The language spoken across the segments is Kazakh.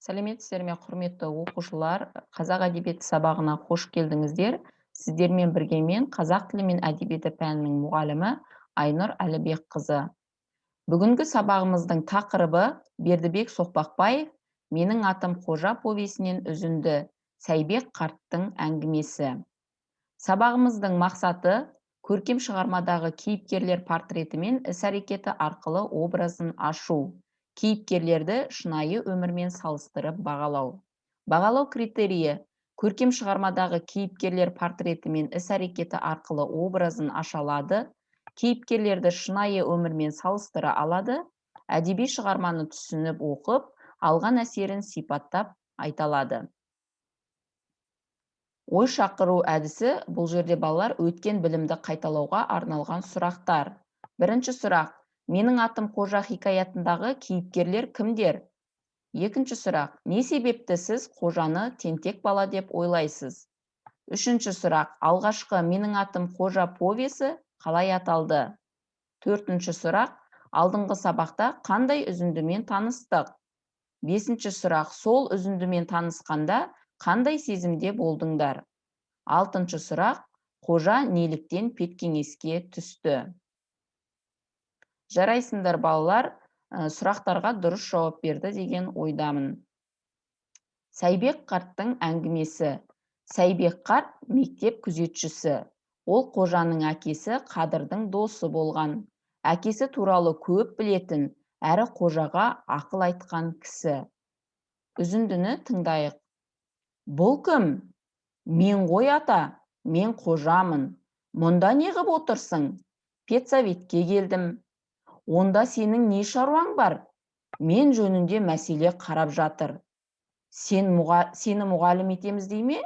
Сәлеметсіздер ме, құрметті оқушылар! Қазақ әдебиеті сабағына қош келдіңіздер. Сіздермен бірге мен, қазақ тілі мен әдебиеті пәнінің мұғалімі Айнұр Әлібекқызы. Бүгінгі сабағымыздың тақырыбы Бердібек Соқпақбаев «Менің атым Қожа» повесінен үзінді, Сәйбек қарттың әңгімесі. Сабағымыздың мақсаты: көркем шығармадағы кейіпкерлер портреті мен іс-әрекеті арқылы образын ашу, кейіпкерлерді шынайы өмірмен салыстырып бағалау. Бағалау критерийі: көркем шығармадағы кейіпкерлер портреті мен іс-әрекеті арқылы образын аша алады, кейіпкерлерді шынайы өмірмен салыстыра алады, әдеби шығарманы түсініп оқып, алған әсерін сипаттап айта алады. Ой шақыру әдісі. Бұл жерде, балалар, өткен білімді қайталауға арналған сұрақтар. Бірінші сұрақ: «Менің атым Қожа» хикаятындағы кейіпкерлер кімдер? Екінші сұрақ: не себепті сіз Қожаны тентек бала деп ойлайсыз? Үшінші сұрақ: алғашқы «Менің атым Қожа» повесі қалай аталды? Төртінші сұрақ: алдыңғы сабақта қандай үзіндімен таныстық? Бесінші сұрақ: сол үзіндімен танысқанда қандай сезімде болдыңдар? Алтыншы сұрақ: Қожа неліктен педкеңеске түсті? Жарайсыңдар, балалар, сұрақтарға дұрыс жауап берді деген ойдамын. Сәйбек қарттың әңгімесі. Сәйбек қарт – мектеп күзетшісі. Ол Қожаның әкесі Қадырдың досы болған. Әкесі туралы көп білетін әрі Қожаға ақыл айтқан кісі. Үзіндіні тыңдайық. Бұл кім? Мен ғой, ата, мен Қожамын. Мұнда не ғып отырсың? Педсоветке келдім. Онда сенің не шаруаң бар? Мен жөнінде мәселе қарап жатыр. Сен мұға, сені мұғалім етеміз дей ме?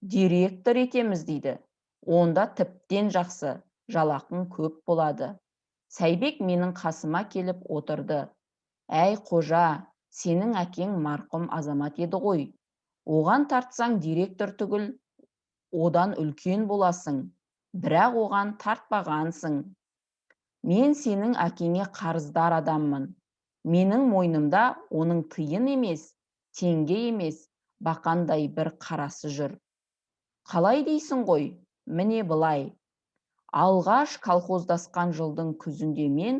Директор етеміз дейді. Онда тіптен жақсы, жалақың көп болады. Сәйбек менің қасыма келіп отырды. Әй, Қожа, сенің әкең марқұм азамат еді ғой. Оған тартсаң, директор түгіл, одан үлкен боласың. Бірақ оған тартпағансың. Мен сенің әкеңе қарыздар адаммын. Менің мойнымда оның тиын емес, теңге емес, бақандай бір қарасы жүр. Қалай дейсің ғой? Міне, былай. Алғаш колхоздасқан жылдың күзінде мен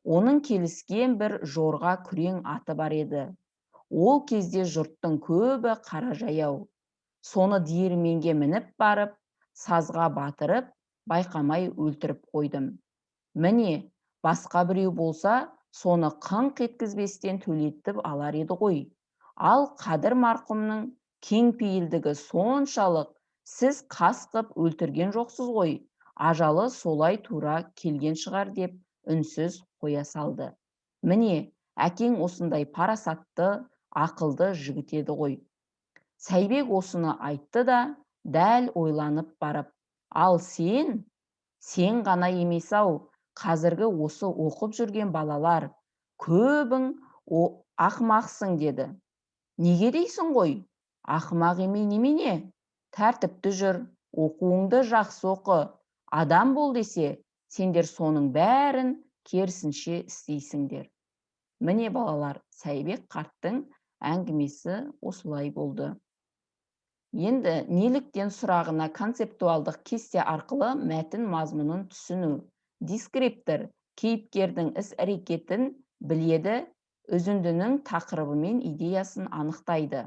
оның келіскен бір жорға күрең аты бар еді. Ол кезде жұрттың көбі қара жаяу. Соны диірменге мініп барып, сазға батырып, байқамай өлтіріп қойдым. Міне, басқа біреу болса, соны қыңқ еткізбестен төлетіп алар еді ғой. Ал Қадыр марқұмның кеңпейілдігі соншалық, сіз қас қып өлтірген жоқсыз ғой, ажалы солай тура келген шығар деп үнсіз қоя салды. Міне, әкең осындай парасатты, ақылды жігіт еді ғой. Сәйбек осыны айтты да, дәл ойланып барып: ал сен, сен ғана емес ау, қазіргі осы оқып жүрген балалар, көбің ақымақсың деді. Неге дейсің ғой? Ақымақ емей немене? Тәртіпті жүр, оқуыңды жақсы оқы, адам бол десе, сендер соның бәрін керісінше істейсіңдер. Міне, балалар, Сәйбек қарттың әңгімесі осылай болды. Енді неліктен сұрағына концептуалдық кесте арқылы мәтін мазмұнын түсіну. Дескриптор: кейіпкердің іс-әрекетін біледі, үзіндінің тақырыбы мен идеясын анықтайды.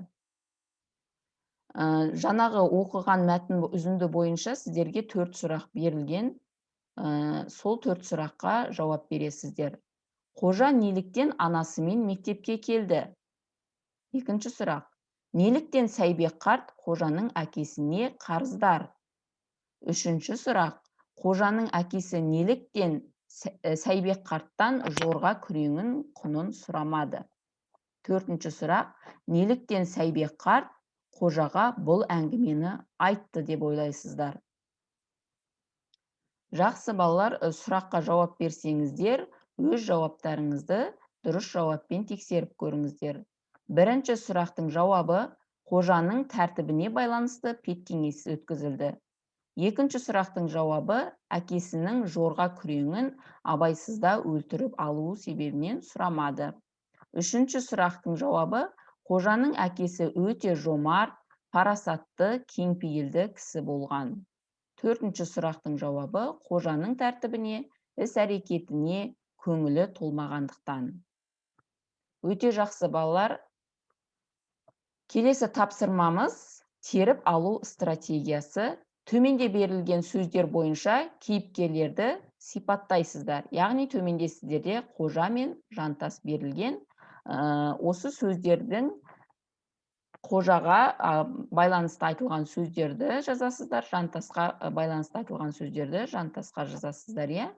Жаңағы оқыған мәтін үзінді бойынша сіздерге төрт сұрақ берілген. Сол төрт сұраққа жауап бересіздер. Қожа неліктен анасымен мектепке келді? Екінші сұрақ: неліктен Сәйбек қарт Қожаның әкесіне қарыздар? Үшінші сұрақ: Қожаның әкесі неліктен Сәйбек қарттан жорға күреңін құнын сұрамады? Төртінші сұрақ: неліктен Сәйбек қарт Қожаға бұл әңгімені айтты деп ойлайсыздар? Жақсы, балалар, сұраққа жауап берсеңіздер, өз жауаптарыңызды дұрыс жауаппен тексеріп көріңіздер. Бірінші сұрақтың жауабы: Қожаның тәртібіне байланысты педкеңес өткізілді. Екінші сұрақтың жауабы: әкесінің жорға күреңін абайсызда өлтіріп алуы себебінен сұрамады. Үшінші сұрақтың жауабы: Қожаның әкесі өте жомарт, парасатты, кеңпейілді кісі болған. Төртінші сұрақтың жауабы қожаның тәртібіне, іс-әрекетіне көңілі толмағандықтан. Өте жақсы, балалар. Келесі тапсырмамыз теріп алу стратегиясы. Төменде берілген сөздер бойынша кейіпкерлерді сипаттайсыздар. Яғни төменде сіздерде Қожа мен Жантас берілген. Осы сөздердің Қожаға байланысты айтылған сөздерді жазасыздар, Жантасқа байланысты айтылған сөздерді Жантасқа жазасыздар, иә?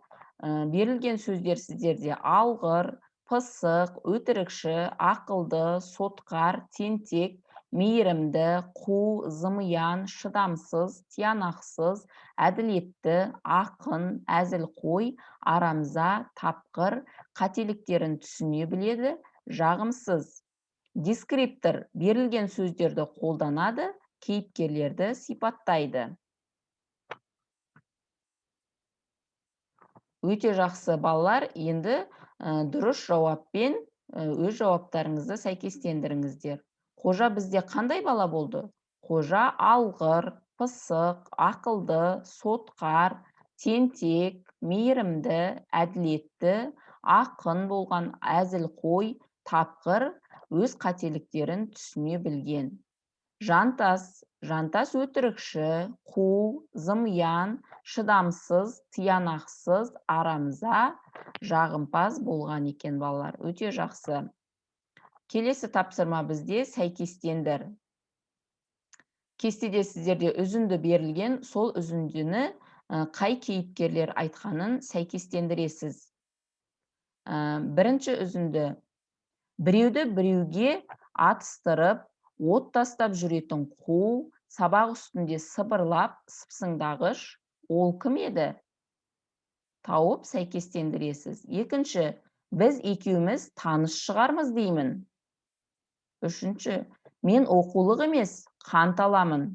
Берілген сөздер сіздерде алғыр, пысық, өтірікші, ақылды, сотқар, тентек, мейірімді, қу, зымиян, шыдамсыз, тиянақсыз, әділетті, ақын, әзілқой, арамза, тапқыр, қателіктерін түсіне біледі, жағымсыз. Дескриптор берілген сөздерді қолданады, кейіпкерлерді сипаттайды. Өте жақсы, балалар, енді дұрыс жауаппен өз жауаптарыңызды сәйкестендіріңіздер. Қожа бізде қандай бала болды? Қожа алғыр, пысық, ақылды, сотқар, тентек, мейірімді, әділетті, ақын болған, әзілқой, тапқыр, өз қателіктерін түсіне білген. Жантас, Жантас өтірікші, қу, зымиян, шыдамсыз, тиянақсыз, арамза, жағымпаз болған екен, балалар. Өте жақсы. Келесі тапсырма бізде сәйкестендір. Кестеде сіздерде үзінді берілген, сол үзіндіні қай кейіпкерлер айтқанын сәйкестендіресіз. Бірінші үзінді. Біреуді біреуге атыстырып, от тастап жүретін қу, сабақ үстінде сыбырлап, сыпсыңдағыш, ол кім еді? Тауып сәйкестендіресіз. Екінші, біз екеуміз таныс шығармыз деймін. Үшінші, мен оқулық емес, қант аламын.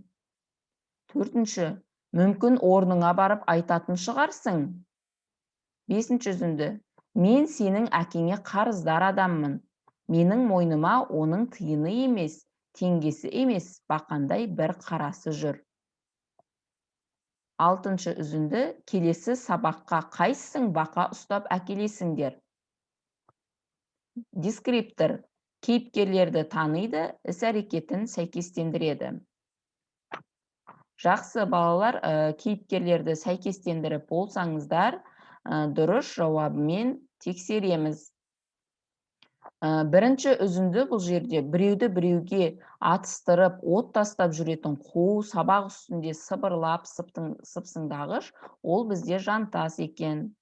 Төртінші, мүмкін орныңа барып айтатын шығарсың. Бесінші үзінді, мен сенің әкеңе қарыздар адаммын. Менің мойныма оның тиыны емес, теңгесі емес, бақандай бір қарасы жүр. Алтыншы үзінді, келесі сабаққа қайсың бақа ұстап әкелесіңдер? Дескриптор кейіпкерлерді таниды, іс-әрекетін сәйкестендіреді. Жақсы, балалар, кейіпкерлерді сәйкестендіріп болсаңыздар, дұрыс жауабымен тексереміз. Бірінші үзінді бұл жерде біреуді біреуге атыстырып, от тастап жүретін қу, сабақ үстінде сыбырлап, сыпсыңдағыш, ол бізде Жантас екен.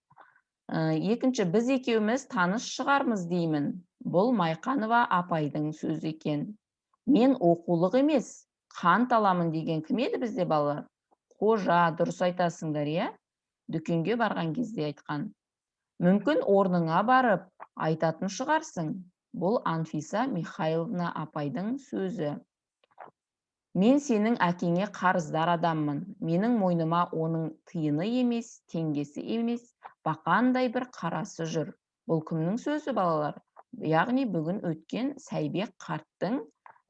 Екінші, біз екеуміз таныс шығармыз деймін. Бұл Майқанова апайдың сөзі екен. Мен оқулық емес, қант аламын деген кім еді бізде, балалар? Қожа, дұрыс айтасыңдар, иә? Дүкенге барған кезде айтқан. Мүмкін орныңа барып айтатын шығарсың. Бұл Анфиса Михайловна апайдың сөзі. Мен сенің әкеңе қарыздар адаммын. Менің мойныма оның тиыны емес, теңгесі емес, бақандай бір қарасы жүр. Бұл кімнің сөзі, балалар? Яғни бүгін өткен Сәйбек қарттың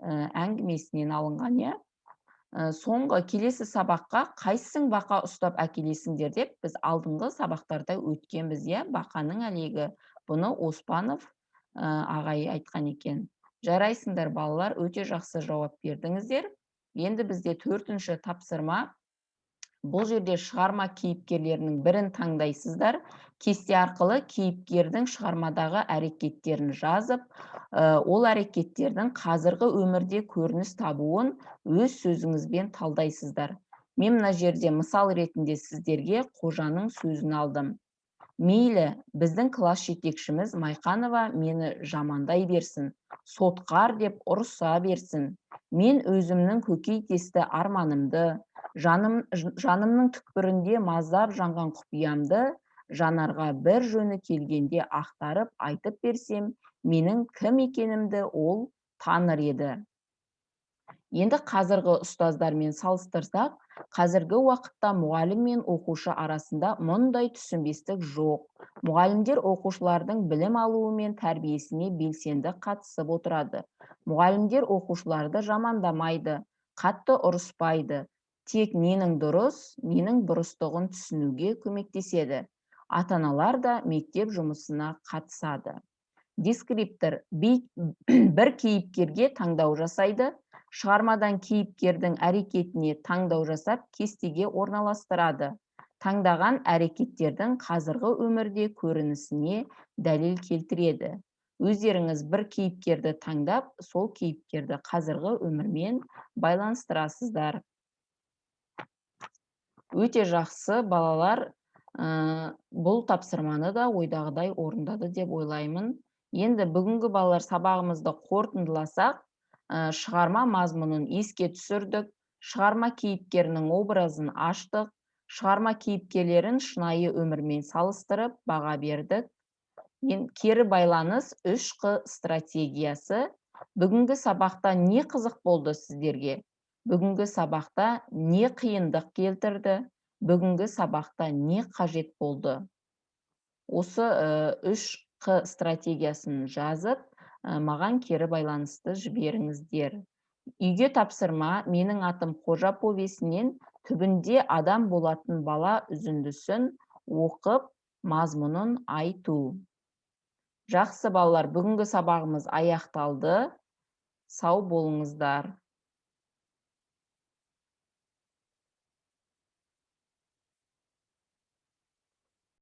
әңгімесінен алынған, иә? Соңғы келесі сабаққа қайсың бақа ұстап әкелесіңдер деп біз алдыңғы сабақтарда өткенбіз, иә? Бақаның әлегі. Бұны Оспанов ағай айтқан екен. Жарайсыңдар, балалар, өте жақсы жауап бердіңіздер. Енді бізде төртінші тапсырма. Бұл жерде шығарма кейіпкерлерінің бірін таңдайсыздар. Кесте арқылы кейіпкердің шығармадағы әрекеттерін жазып, ол әрекеттердің қазіргі өмірде көрініс табуын өз сөзіңізбен талдайсыздар. Мен мына жерде мысал ретінде сіздерге Қожаның сөзін алдым. Мейлі, біздің класс жетекшіміз Майқанова мені жамандай берсін, сотқар деп ұрыса берсін. Мен өзімнің көкейтесті арманымды, жанымның түкпірінде маздап жанған құпиямды жанарға бір жөні келгенде ақтарып айтып берсем, менің кім екенімді ол таныр еді. Енді қазіргі ұстаздармен салыстырсақ, қазіргі уақытта мұғалім мен оқушы арасында мұндай түсінбестік жоқ. Мұғалімдер оқушылардың білім алуы мен тәрбиесіне белсенді қатысып отырады. Мұғалімдер оқушыларды жамандамайды, қатты ұрыспайды, тек ненің дұрыс, ненің бұрыстығын түсінуге көмектеседі. Ата-аналар да мектеп жұмысына қатысады. Дескриптор бір кейіпкерге таңдау жасайды, шығармадан кейіпкердің әрекетіне таңдау жасап, кестеге орналастырады. Таңдаған әрекеттердің қазіргі өмірде көрінісіне дәлел келтіреді. Өздеріңіз бір кейіпкерді таңдап, сол кейіпкерді қазіргі өмірмен байланыстырасыздар. Өте жақсы, балалар, бұл тапсырманы да ойдағыдай орындады деп ойлаймын. Енді бүгінгі, балалар, сабағымызды қорытындыласақ, шығарма мазмұнын еске түсірдік, шығарма кейіпкерінің образын аштық, шығарма кейіпкерлерін шынайы өмірмен салыстырып баға бердік. Кері байланыс 3Қ стратегиясы. Бүгінгі сабақта не қызық болды сіздерге? Бүгінгі сабақта не қиындық келтірді? Бүгінгі сабақта не қажет болды? Осы 3Қ стратегиясын жазып, маған кері байланысты жіберіңіздер. Үйге тапсырма: «Менің атым Қожа» повесінен «Түбінде адам болатын бала» үзіндісін оқып, мазмұнын айту. Жақсы, балалар, бүгінгі сабағымыз аяқталды. Сау болыңыздар.